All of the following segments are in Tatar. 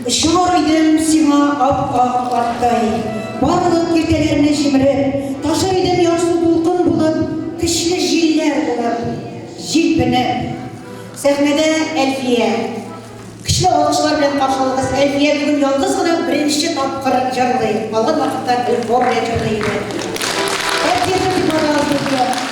Очар идем сиңа ап-ак аттай, Барлык киртәләрне җимереп, Ташыр идем ярсу дулкын булып, Көчле җилләр булып, җилпенеп. Сәхнәдә Әлфия. Көчле алкышлар белән каршы алыгыз. Әлфия бүген ялгыз гына беренче тапкыр җырлый. Калган вакытта гел хор белән җырлый иде. Поддержите, пожалуйста, ее.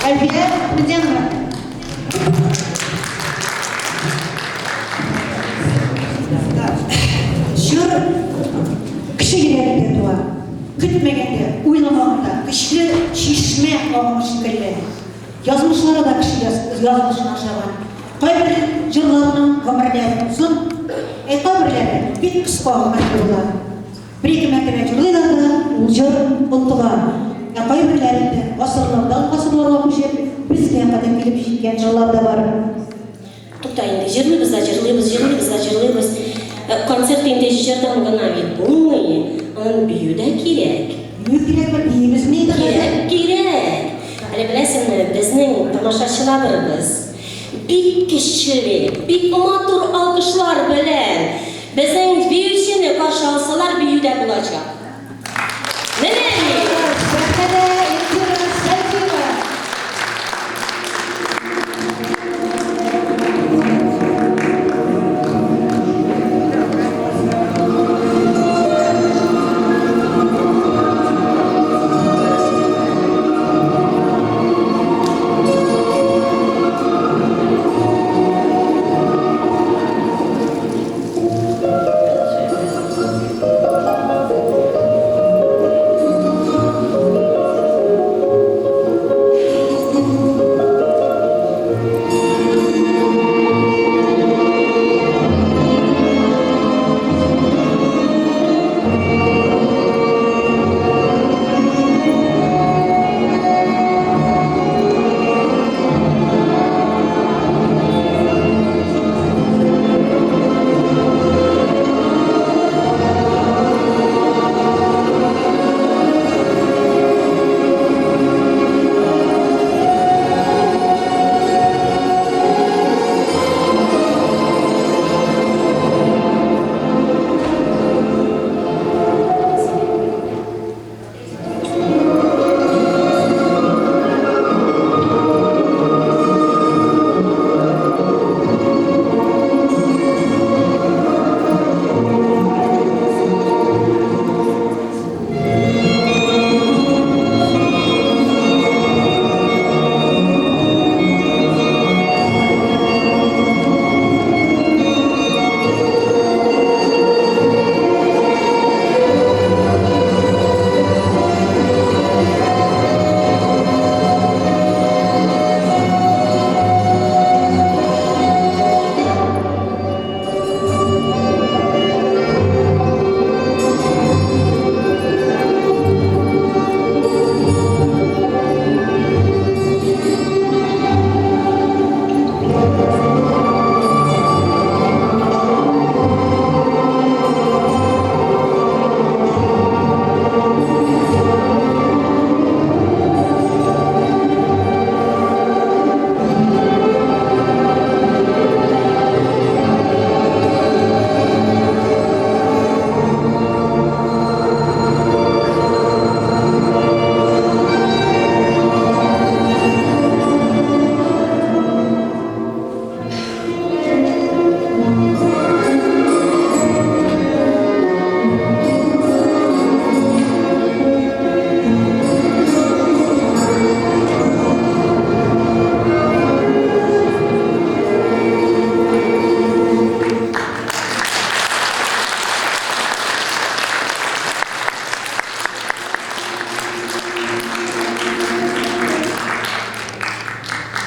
Әлфия Ахметзянова. Җыр кеше йөрәгендә туа. Көтмәгәндә, уйламаганда, көчле чишмә агымы шикелле. Язмышлары да кеше язмышына охшаган. Кайбер җырларның гомерләре озын, ә кайберләре бик кыска гомерле була. Бер-ике мәртәбә җырлыйлар да, ул җыр онытыла. Ә кайберләре инде гасырлардан гасырларга күчеп, безгә кадәр килеп җиткән җырлар да бар. Тукта инде, җырлыйбыз да җырлыйбыз, җырлыйбыз да җырлыйбыз. Концерт инде җырдан гына бит булмый, аннан бию дә кирәк. Бию кирәкме? Биимезме инде хәзер? Кирәк, кирәк! Әле беләсеңме, безнең тамашачыларыбыз бик көчле, бик матур алкышлар белән безнең биючене каршы алсалар, бию дә булачак.